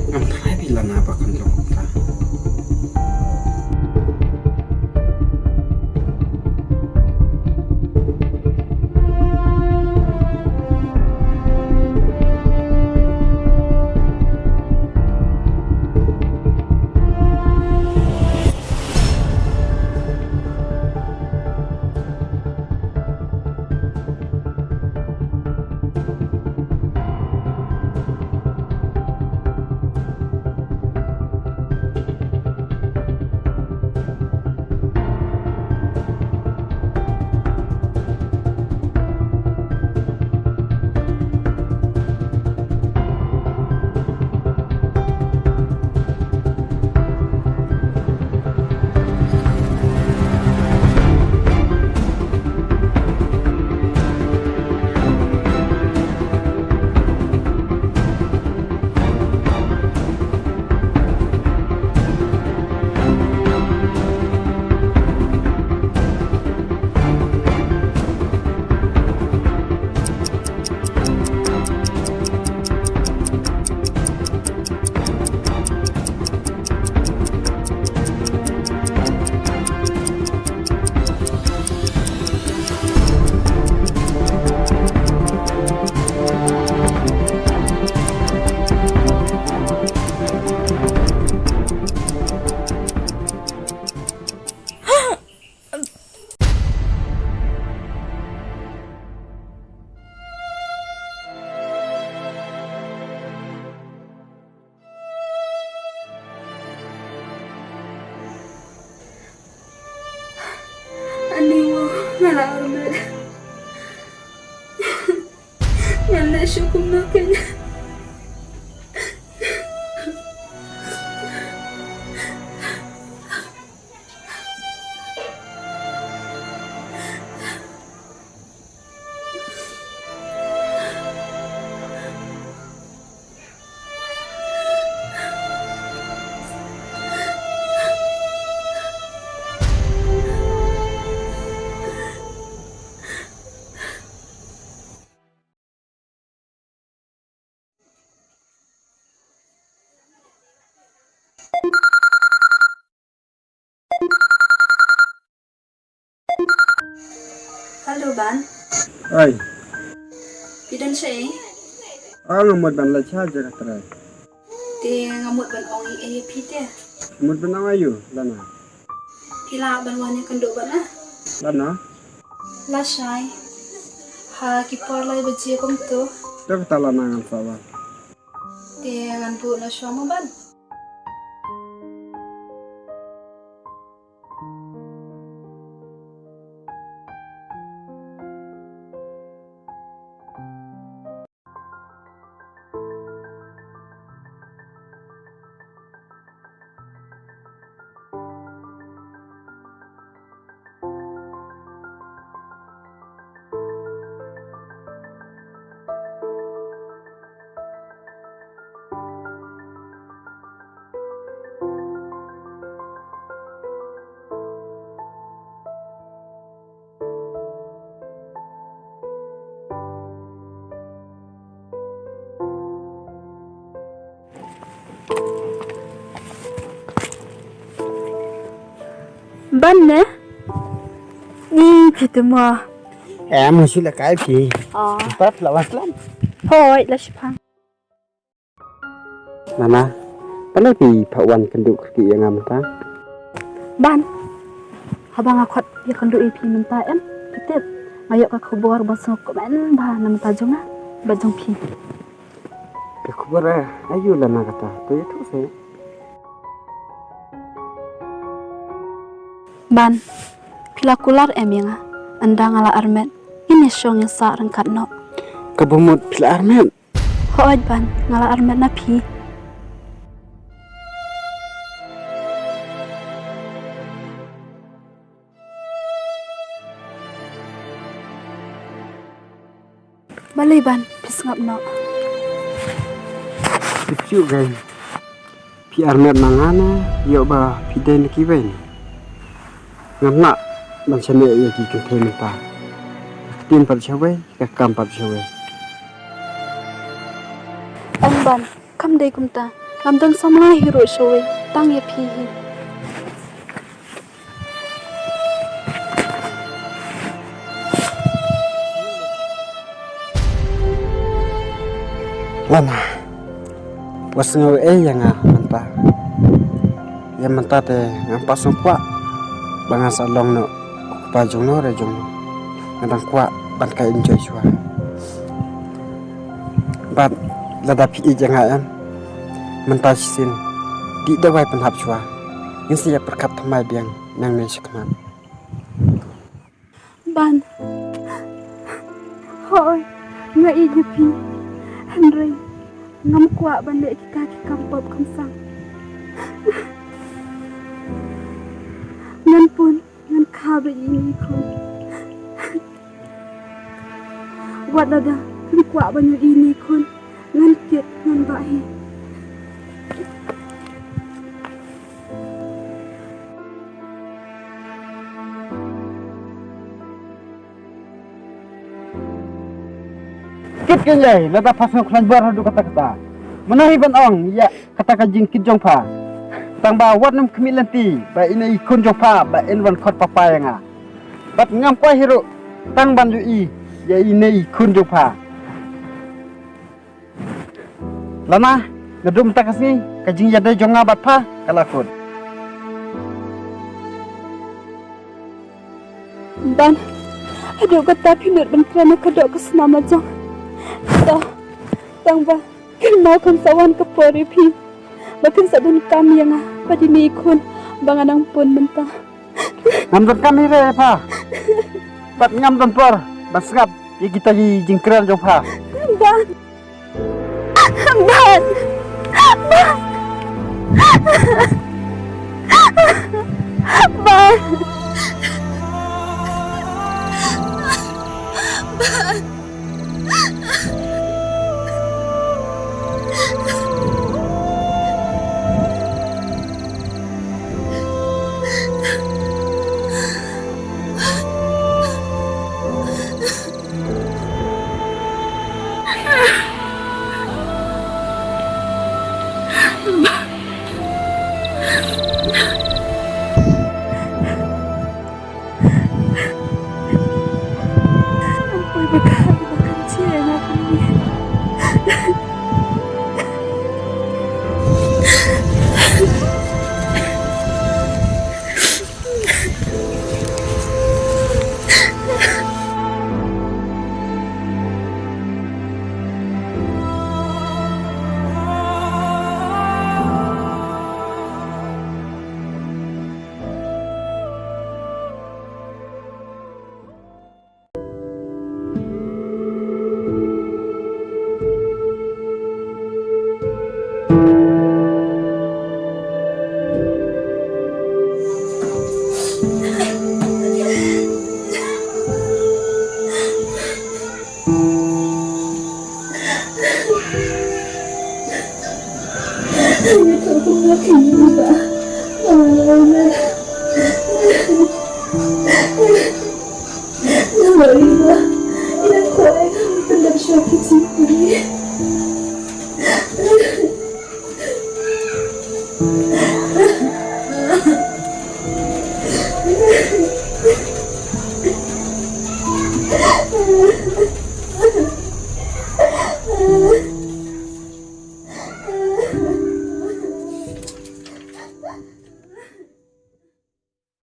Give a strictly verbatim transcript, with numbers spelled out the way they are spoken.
Ngam tharai phi Lana ba kan long kumta. Ani mo, nga la armet. Ngan leh shuh kumno kein. Hello, Ban. Oi. Phi don shaei? Ah, nga mut ban leit sha jaka trai. Te nga mut ban ong ei ei ïa phi te. Mut ban ong aïu, Lana? Phi lah ban wan ïakynduh bad nga? Lana? Lashai. Ha ki por lai baje kumto. Te kata Lana ngan sa wan. Te ngan buh na shuwa mo Ban. Ban ne? Ni phi te mo. Em, nga shu lehkai phi. Oh. Pat la wan slem. Hooid, la shipang. Nana, balei phi phah wan kynduh kyrkieh ïa nga mynta? Ban, haba nga khot ïakynduh ïa phi mynta em, phi tip, nga ïoh ka khubor ba sngewkmen bha na mynta jong nga bad jong phi. Ka khubor, eh, aïu Lana kata? To ïathuh seh. Ban, phi la kular em ïa nga? Ynda nga la armet, ngin ïashong ïasah ryngkat noh. Kaba mut phi la armet? Hooid Ban, nga la armet na phi. Balei Ban, phi sngap noh? Phi shu gan. Phi armet na nga ne ïoh ba phi dei na kiwei ne? Ngam lah ban shaniah ïa ki kynthei mynta. Ka ktien pat shawei, ka kam pat shawei. Ban, kam dei kumta. Ngam don samla hi ruh shawei, tang ïa phi hi. Lana, wat sngew ei ïa nga mynta. Ïa mynta te ngam pat sngew kwah ba ngan sa long noh u kpa jong no re jong no. Nga dang kwah ban ka enjoy shuwa. Bad lada phi ïeit ïa nga em, mynta shisien dih dawai pynhap shuwa. Ngin sa ïa pyrkhat thymmai biang nangne shakhmat. Ban. Hooid, nga ïeit ïa phi. Hynrei ngam kwah ban leh kita ki kam pop kam seng. Ngan pun, ngan kha bad ïa ine i khun. Wat lada phin kwah ban ïohi ine i khun, ngan kit ngan bah hi. Kit kein lei, lada pha sngew khlaiñ bor haduh katta katta. Mano hi ban ong ïa kata ka jingkit jong pha. Tang ba wat nym khmih lynti ba ine i khun jong pha ba in wan khot papa ïa nga. Bad ngam kwah hi ruh tang ban ïohi ïa ine i khun jong pha. Lana, naduh mynta ka sngi ka jingïadei jong nga bad pha ka la kut. Ban, haduh katta phi nud ban kren ïa ka doh ka snam la jong. To, tang ba kynmaw kan sa wan ka por ïa phi ba phin sa donkam ïa nga bad ine i khun ba nga dang pun mynta. Ngam donkam hi re pha. Bad ngam don por ban sngap ïa kita ki jingkren jong pha. Ban. Ban. Ban. Ban. Ban.